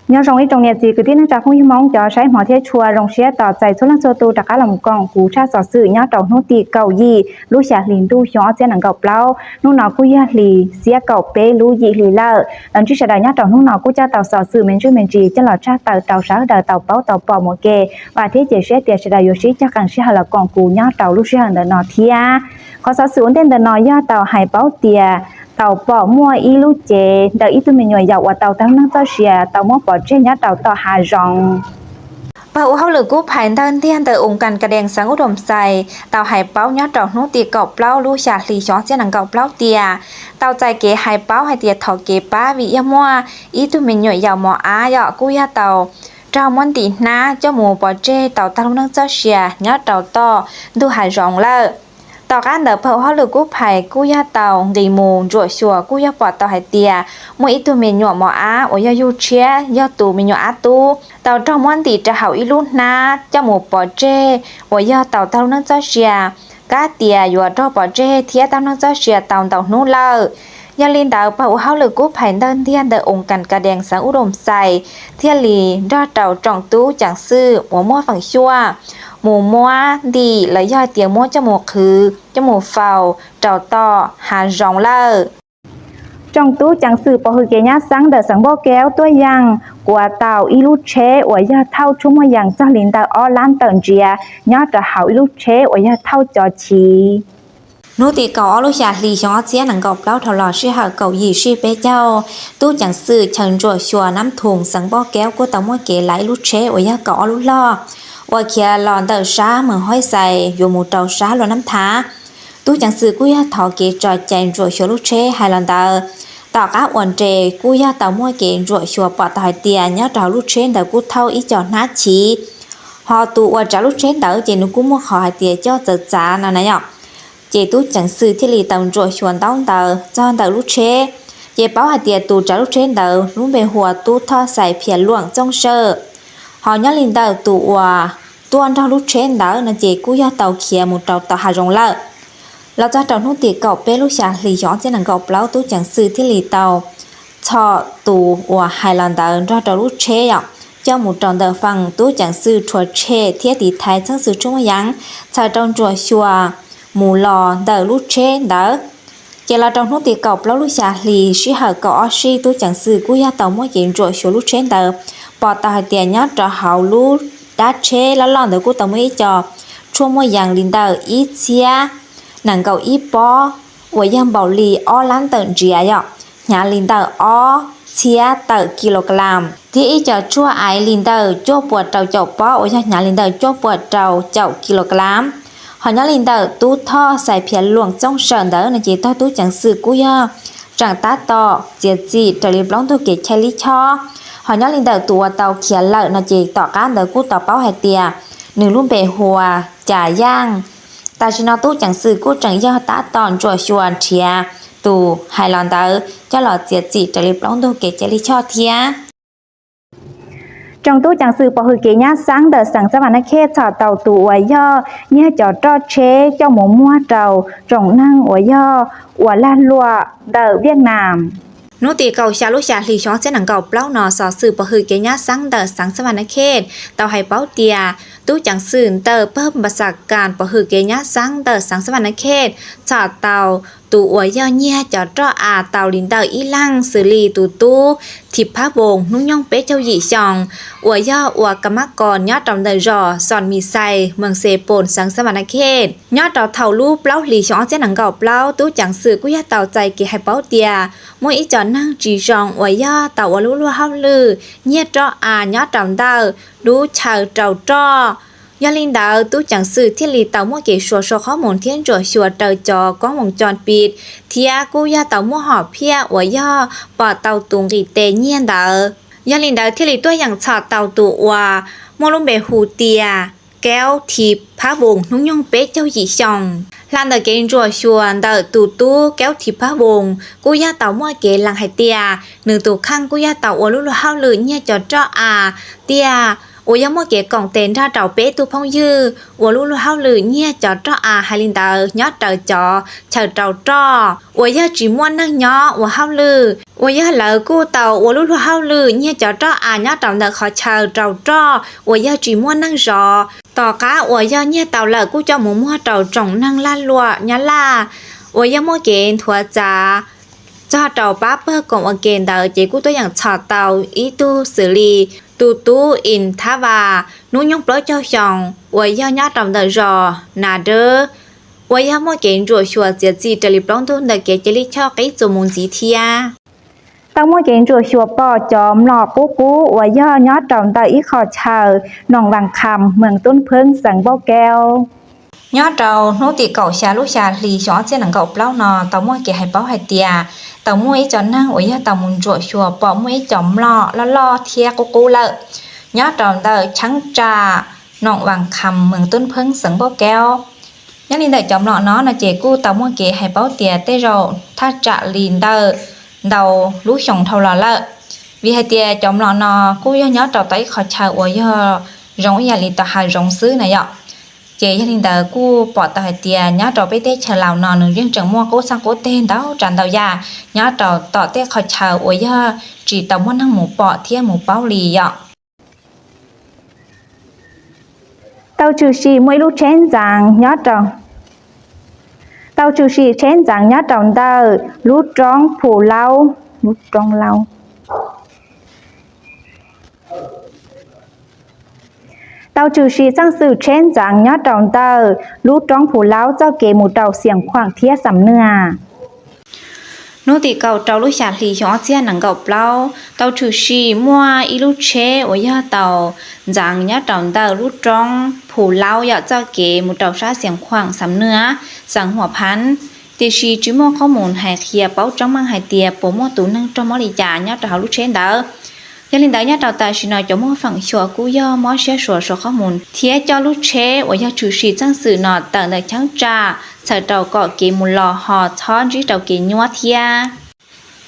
Nyob zoo ib tsoom niam txiv kwv tij neej tsa phooj ywg Hmoob cov saib hmov thiab tshua, zoo siab tos txais txhua leej txhua tus rov qab los koom kuv tshaj xov xwm nyob rau hnub tim kaum yim lub xya hli ntuj xyoo ob txhiab nees nkaum plaub. Hnub no kuj yog hlis xiab kaum peb lub yim hli lawm. Los ntsib sawv daws nyob rau hnub no kuj coj tau xov xwm me ntsis me ntsis coj los tshaj tawm rau sawv daws tau paub tau pom mus ua ke. Vam thiab cia siab tias sawv daws yuav sib cog qees sij hawm los koom kuv nyob rau lub sij hawm ntawm no thiab. Qhov xov xwm ua ntej ntawm no yog tau hais paub tias tau pom muaj ib lub cev ntawm ib tug me nyuam yaus uas tau tag lub neej txoj sia tau muab pov tseg nyob rau tom hav zoov. Pawg ua hauj lwm kub phais ntawg ntiag ntawm Oos Kas Kas Dees xeev Ub Doos Xais tau hais paub nyob rau hnub tim kaum plaub lub xya hli xyoo ob txhiab nees nkaum plaub tias tau txais kev hais paub hais tias thov kev pab vim yog muaj ib tug me nyuam yaus mos ab yom kuj yog tau raug muab ntim hnab coj mus pov tseg tau tag lub neej txoj sia nyob rau tom ntug hav zoov lawm. Tom qab ntawd pawg ua hauj lwm kub phais kuj yog tau nqis mus ntsuam xyuas kuj yog pom tau hais tias muaj ib tug me nyuam mos ab uas yog yug tshiab yog tus me nyuam ab tub tau raug muab ntim rau hauv ib lub hnab coj mus pov tseg uas yog tau tag lub neej txoj sia, kab tias yuav raug pov tseg thiab tag lub neej txoj sia tau ntau hnub lawm. Yog li ntawd pawg ua hauj lwm kub phais ntawg ntiag ntawm Oos Kas Kas Dees xeev Ub Doos Xais thiaj li nrog rau tsoom tub ceev xwm uas muaj feem xyuaj mus muab ntim los yog hais tias muab coj mus qhwv coj mus faus rau tom hav zoov lawm. Tsoom tub ceev xwm pov hwm kev nyab xeeb ntawm xeev Npauj Keub tuaj yees kuas tau ib lub tsheb uas yog thauj tshuaj muaj yees txog li ntawm ob lab tawm ntsiav nyob rau hauv ib lub tsheb uas yog thauj cov chiv. Hnub tim kaum ob lub xya hli xyoo ob txhiab nees nkaum plaub dhau los sij hawm kaum yim sij peb caug, tub ceev xwm chaw ntsuam xyuas Nab Thoos xeev Npauj Keub kuj tau muaj kev lav ib lub tsheb uas yog kaum ob lub log uas khiav los ntawm sab Mees Huaib Xais yuav mus rau sab Luam Nab Thav. Tub ceev xwm kuj yog thov kev tso cai ntsuam xyuas lub tsheb hais los ntawd. Tom qab uas nres kuj yog tau muaj kev ntsuam xyuas pom tau hais tias nyob rau hauv lub tsheb ntawd kuj thauj ib co hnab chiv, ho tus uas tsav lub tsheb ntawd ces nws kuj muaj qhov hais tias coj txawv txav no na yom. Ces tub ceev xwm thiaj li tau ntsuam xyuas ntaub ntawv txog ntawm lub tsheb, ces paub hais tias tus tsav lub tsheb ntawd lub npe hu ua Tub Thoj Xais Phiav Luam Txooj Sawm. Ho nyob li ntawm tus uas tuaj nrog lub tsheb ntawd no ces kuj yog tau khiav mus rau tom hav zoov lawm. Los txog rau hnub tim kaum peb lub xya hli xyoo ob txhiab nees nkaum plaub tub ceev xwm thiaj li tau txhom tus uas hais los ntawd nrog rau lub tsheb yom, coj mus rau ntawm feem tub ceev xwm rhuav tshem thiab tiv thaiv txheej xwm tshuaj muaj yees txhawm rau ntsuam xyuas mus los ntawm lub tsheb ntawd. Ces los rau hnub tim kaum plaub lub xya hli sij hawm kaum ob sij tub ceev xwm kuj yog tau muab kev ntsuam xyuas lub tsheb ntawd, pom tau hais tias nyob rau hauv lub dab tsheb loj loj ntawd kuj tau muaj ib co tshuaj muaj yees li ntawm ib txhiab nees nkaum ib pob uas yog npaum li ob lab tawm ntsiav yom, hnyav li ntawm ob txhiab tawm kilograms, thiab ib co tshuaj aiv li ntawm cuaj puas rau caum pob uas yog hnyav li ntawm cuaj puas rau caum kilograms. Ho nyob li ntawm Tub Thoj Xais Phiav Luam Txooj Sawm ntawd no ces tog tub ceev xwm kuj yog tseem tab tom txiav txim raws li plaub ntug kev chai lij choj. Ho nyob li ntawm tus uas tau khiav lawm no ces tom qab ntawd kuj tau paub hais tias nws lub npe hu ua Cas Yaaj. Tam sim no tub ceev xwm kuj tseem yog tab tom ntsuam xyuas nrhiav tus hais los ntawd coj los txiav txim raws li plaub ntug kev chai lij choj thiab. Tsoom tub ceev xwm pov hwm kev nyab xeeb ntawm xeev Xas Vas Nas Khej txhom tau tus uas yog nyiag cov roj tsheb coj mus muag rau tsoom neeg uas yog ua lag luam ntawm Viaj Nam. Hnub tim kaum xya lub xya hli xyoo ob txhiab nees nkaum plaub no xov xwm pov hwm kev nyab xeeb ntawm xeev Xas Vas Nas Khej tau hais paub tias tub ceev xwm ntawm pawg npas xas kas pov hwm kev nyab xeeb ntawm xeev Xas Vas Nas Khej txhom tau tus uas yog nyiag cov roj av tau li ntawm ib leeg xws li tus tub Thim Phab Voos hnub nyoog peb caug yim xyoo uas yog ua ka mab kos nyob rau ntawm zos Xos Mis Xais, Mees Xes Poos, xeev Xas Vas Nas Khej. Nyob rau thaum lub plaub hlis xyoo ob txhiab nees nkaum plaub tub ceev xwm kuj yog tau txais kev hais paub tias muaj ib co neeg tsis zoo uas yog tau ua lub luag hauj lwm nyiag roj av nyob rau ntawm lub chaw rau roj. Yog li ntawd tub ceev xwm thiaj li tau muaj kev suav sau qhob mus thiab ntsuam xyuas raws cov koob voos cos pis thiab kuj yog tau muaj hom phiaj uas yog pom tau tus nqis tes nyiag ntawd. Yog li ntawd thiaj li tuaj yeem txhom tau tus uas muaj lub npe hu tias Kaub Thim Phab Voos hnub nyoog peb caug yim xyoo. Hla ntawm kev ntsuam xyuas ntawm tus tub Kaub Thim Phab Voos kuj yog tau muaj kev lees hais tias nws tus kheej kuj yog tau ua lub luag hauj lwm nyiag cov roj av tiag uas yog muaj kev koom tes nrog rau peb tug phooj ywg ua lub luag hauj lwm nyiag cov roj av hais li ntawd nyob raws cov chaw rau roj uas yog tsis muaj neeg nyob ua hauj lwm. uas yog lawv kuj tau ua lub luag hauj lwm nyiag cov roj av nyob rau ntawm qhov chaw rau roj uas yog tsis muaj neeg zov. Tom qab uas yog nyiag tau lawm kuj coj mus muag rau tsoom neeg lag luam Nyab Laj uas yog muaj kev nthuav txav txog rau pab pawg koom ua ke ntawd ces kuj tuaj yeem txhom tau ib tug xws li tus tub Ib Thab Vas hnub nyoog plaub caug xyoo uas yog nyob rau ntawm zos Nas Dawb uas yog muaj kev ntsuam xyuas txiav txim raws li plaub ntug ntawm kev cia li choj qib txuas mus ntxiv thiab. Tau muaj kev ntsuam xyuas pom cov mlom qub qub uas yog nyob rau ntawm ib qho chaw Noom Vas Kham, Mees Tub Pheeb, xeev Npauj Kaub. Nyob rau hnub tim kaum xya lub xya hli xyoo ob txhiab nees nkaum plaub no tau muaj kev hais paub hais tias tau muaj ib co neeg uas yog tau mus ntsuam xyuas pom muaj ib co mlom loj loj thiab qub qub lawm nyob rau ntawm cheeb tsam Noom Vas Kham, Mees Tub Pheeb, xeev Npauj Kaub. Nyob li ntawm cov mlom no no ces kuj tau muaj kev hais paub tias tej zaum thaj tsam li ntawm ntau lub xyoo dhau los lawm, vim hais tias cov mlom no kuj yog nyob rau tom ib qho chaw uas yog zoo ib yam li tom hav zoov xwb na yom. Ces yog li ntawd kuj pom tau hais tias nyob rau peb teb chaws Laus no nws yeej tseem muaj qub txheej qub teg ntau tsav ntau yam nyob rau tom tej qho chaw uas yog tsis tau muaj neeg mus pom thiab mus paub li yom. Tau tshwm sim muaj ib lub tsheb ntxeev nyob rau, tau tshwm sim tsheb ntxeev nyob rau ntawm lub roob Phu Laub, lub roob Laub. Tau tshwm sim txheej xwm tsheb ntxeev nyob rau ntawm lub roob Phu Laub txoj kev mus rau Xiav Khuam thiab Xam Nuaj. Hnub tim kaum rau lub xya hli xyoo ob txhiab nees nkaum plaub tau tshwm sim muaj ib lub tsheb uas yog tau ntxeev nyob rau ntawm lub roob Phu Laub yog txoj kev mus rau sab Xiav Khuam, Xam Nuaj, xeev Huam Phab, tiam sis tsis muaj qhob mus hais qhia paub tseeb meej hais tias puas muaj tus neeg raug mob li cas nyob rau hauv lub tsheb ntawd. Yog li ntawd nyob rau tam sim no cov muaj feem xyuam kuj yog mob siab suav suav qhob mus thiab coj lub tsheb uas yog tshwm sim txheej xwm no tawm ntawm cheeb tsam txhawm rau kom kev mus los ho txhob ntsib rau kev nyuab thiab.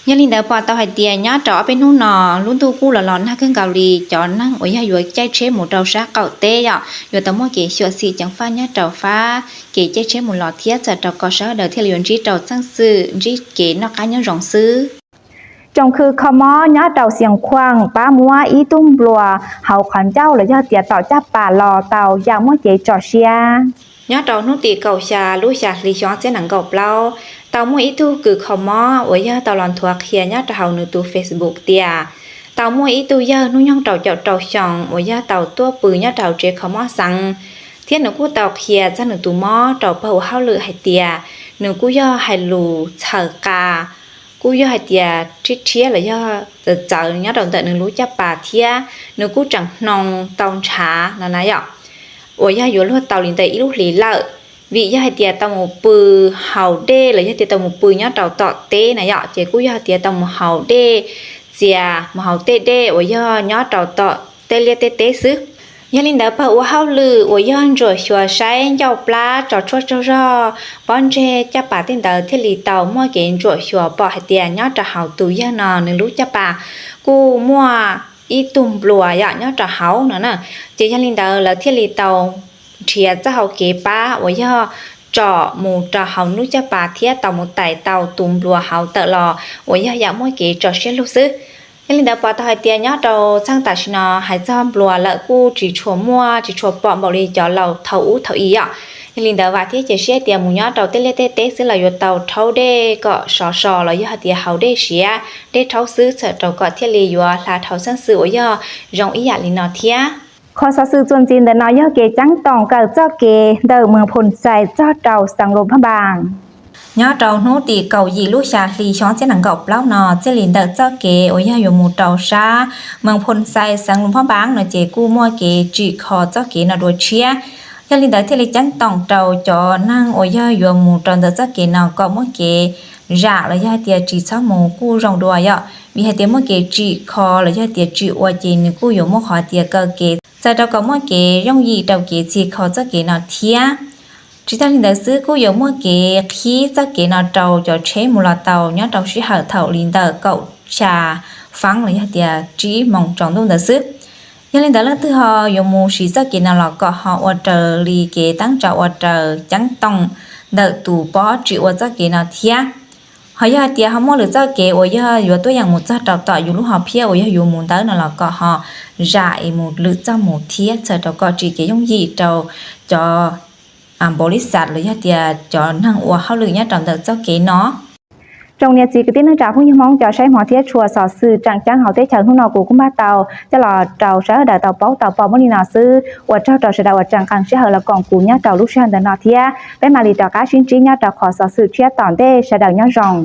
Yog li ntawd pom tau hais tias nyob rau ob peb hnub no lub ntuj kuj los los nag kawg nkaus li, cov neeg uas yog yuav caij tsheb mus rau sab qaum teb yom yuav tau muaj kev xyuam xim ceev faj nyob rau fab kev caij tsheb mus los thiab txhawm rau kom sawv daws thiaj li yuav ntsib rau txheej xwm ntsib kev noj qab nyob zoo xwb. Tsoom khw kho mob nyob rau Xiav Khuam pab muab ib tug npluas hauv qhov ncauj los yog tias tom caj pas los tau yam muaj kev tso siab. Nyob rau hnub tim kaum xya lub xya hli xyoo ob txhiab nees nkaum plaub tau muaj ib tug kws kho mob uas yog tau los nthuav qhia nyob rau hauv nws tus Facebook tias tau muaj ib tug yawg hnub nyoog rau caum rau xyoo uas yog tau tuaj pw nyob rau hauv tsev kho mob xeev, thiab nws kuj tau qhia txog nws tus mob rau pawg ua hauj lwm hais tias nws kuj yog hais lus txhawm qa, kuj yog hais tias rhiab rhiab los yog txawv txawv nyob rau ntawm nws lub caj pas thiab nws kuj tseem hnoos tau ntshav no na yom, uas yog yuav luag tau li ntawm ib lub hlis lawm, vim yog hais tias tau mus pw haus dej los yog tias tau mus pw nyob rau tom teb na yom, ces kuj yog tias tau mus haus dej txias mus haus tej dej uas yog nyob rau tom tej liaj tej teb xwb. Yog li ntawd pawg ua hauj lwm uas yog ntsuam xyuas saib ncauj plab tso tshuaj tsaug zog pob ntseg caj pas tej ntawd thiaj li tau muaj kev ntsuam xyuas pom hais tias nyob rau hauv tus yawg no nws lub caj pas kuj muaj ib tug npluas yom nyob rau hauv no na. Ces yog li ntawd lawv thiaj li tau nrhiav txoj hau kev pab uas yog tsom mus rau hauv lub caj pas thiab tau mus tais tau tus npluas hauv tawm los uas yog yam muaj kev tso siab lug xwb. Yog li ntawd pom tau hais tias nyob rau txheej tam sim no hais txog npluas lawm kuj tsis tshua muaj tsis tshua pom npaum li cov laus thaum ub thaum i yom. Yog li ntawd vam thiab cia siab tias mus nyob rau tej liaj tej teb xwb los yuav tau rhaub dej kom sov so los yog hais tias haus dej siav dej rhaub xwb txhawm rau kom thiaj li yuav hla dhau xeeb xwm uas yog zoo ib yam li no thiab. Qhov xov xwm txuas ntxiv ntawm no yog kev ceeb toom kawm txoj kev ntawm Mees Phoo Xais txog rau xeev Luam Phaj Npaas. Nyob rau hnub tim kaum yim lub xya hli xyoo ob txhiab nees nkaum plaub no txij li ntawm txoj kev uas yog yuav mus rau sab Mees Phoo Xais xeev Luam Phaj Npaas no ces kuj muaj kev tsim kho txoj kev no dua tshiab. Yog li ntawd thiaj li ceeb toom rau cov neeg uas yog yuav mus rau ntawm txoj kev no kom muab kev zam los yog hais tias tsis txhob mus kuj zoo dua yom, vim hais tias muaj kev tsim kho los yog hais tias tsim ua ces nws kuj yuav muaj qhov hais tias kaw kev txhawm rau kom muaj kev yooj yim rau kev txhim kho txoj kev no thiab. Tsis tag li ntawd xwb kuj yuav muaj kev qhib txoj kev no rau cov tsheb mus los tau nyob rau sij hawm thaum li ntawm kaum xya feeb los yog tias tsib moos tsaus ntuj ntawd xwb. Yog li ntawd leej twg ho yuav mus siv txoj kev no los kom ho ua raws li kev teeb tsa ua raws ceeb toom ntawm tus pob tsim ua txoj kev no thiab. Ho yog hais tias ho muaj lwm txoj kev uas yog yuav tuaj yeem mus txog rau tom yus lub hom phiaj uas yog yuav mus ntawd no los kom ho zam es mus lwm txoj mus thiab txhawm rau kom tsim kev yooj yim rau cov npaum li xav los yog tias cov neeg ua hauj lwm nyob rau ntawm txoj kev no. Tsoom niam txiv kwv tij neej tsa phooj ywg Hmoob cov saib hmov thiab tshua xov xwm tseem ceeb hauv teb chaws hnub no kuv kuj npaj tau coj los rau sawv daws tau paub tau pom muaj li no xwb. Ua tsaug rau sawv daws uas tseem nqee sij hawm los koom kuv nyob rau lub sij hawm ntawm no thiab peb mam li rov qab sib ntsib nyob rau qhov xov xwm tshiab tom ntej, sawv daws nyob zoo.